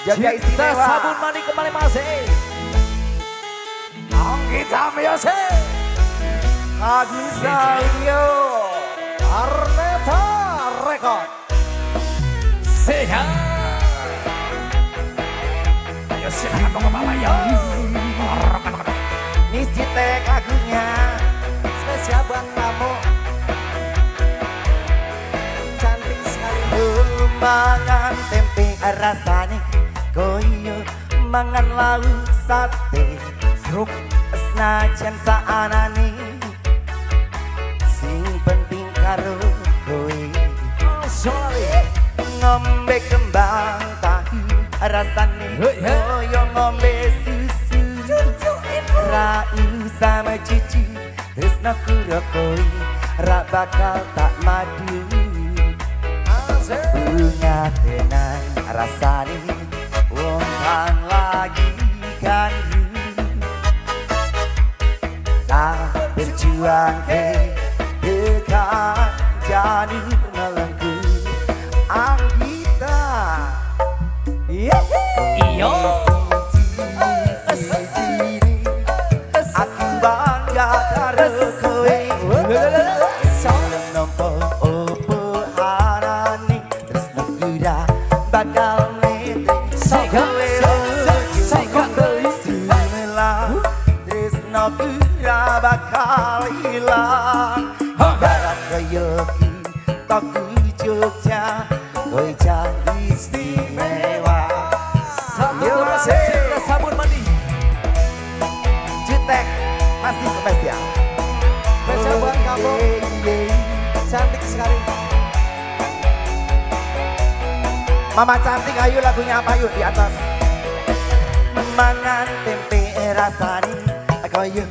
Jaga Cinta istimewa. Sabun mandi kembali masih. Anggita Music. Agus Audio. Arneta Record. Sehat. Ayo silakan bapak-bapak ya. Miss Jitek lagunya. Spesial buat kamu. Cantik sekali. Mangan tempe rasane koyo mangan lauk sate. Seruk. Senajan saanane sing penting karo kowe. Sorry. Ngombe kembang tahu rasane koyo ngombe susu. Ra usah mecucu tresnaku ro kowe ra bakal tak madu. Bunga tenang rasane wong kang lagi gandrung. Tak berjuang ke tekan janur melengku. Anggita. Iyo. Aku bangga karo kowe. Nampa opo arane tresnaku ra bakal mlete. Tresnaku ra bakal ilang. Ibarat kaya kitaku Jogja, kowe jan istimewa. Satu masih Cinta Sabun Mandi. Jutek masih spesial. Spesial buat kamu. Cantik sekali. Mama cantik, ayo lagunya apa yuk di atas. Mangan tempe rasane koyo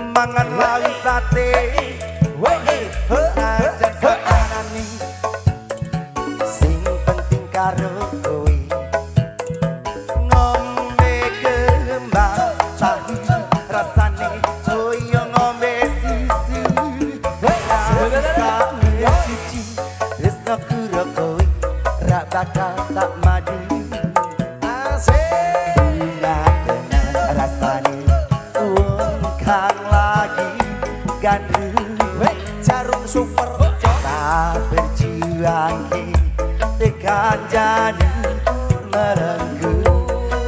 mangan lauk sate. Senajan saanane sing penting karo kowe. Ngombe kembang tahu rasane koyo ngombe susu. Rasane cuci tresnaku ro kowe ra bakal tak madu. Asik. Bunga tenang rasane wong kang lagi gandrung. Jarum super. Tak berjuang tekan janur melengku.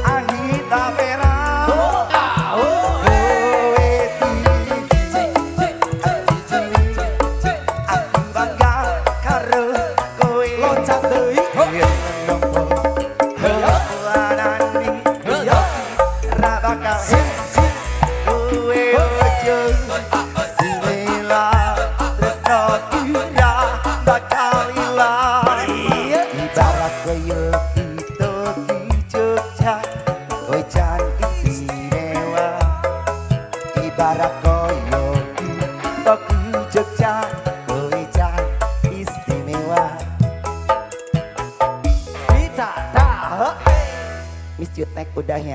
Anggita Pera. Kowe siji, aku bangga karo kowe. Loncat deui. Nampa opo anane ra bakal kowe ojo sumelang. Tresnaku ra bakal ilang. Ibarat koyo kita ki Jogja, kowe jan istimewa. Ibarat koyo kita ki Jogja, kowe jan istimewa. Kita dah. Miss Jutek udah ya.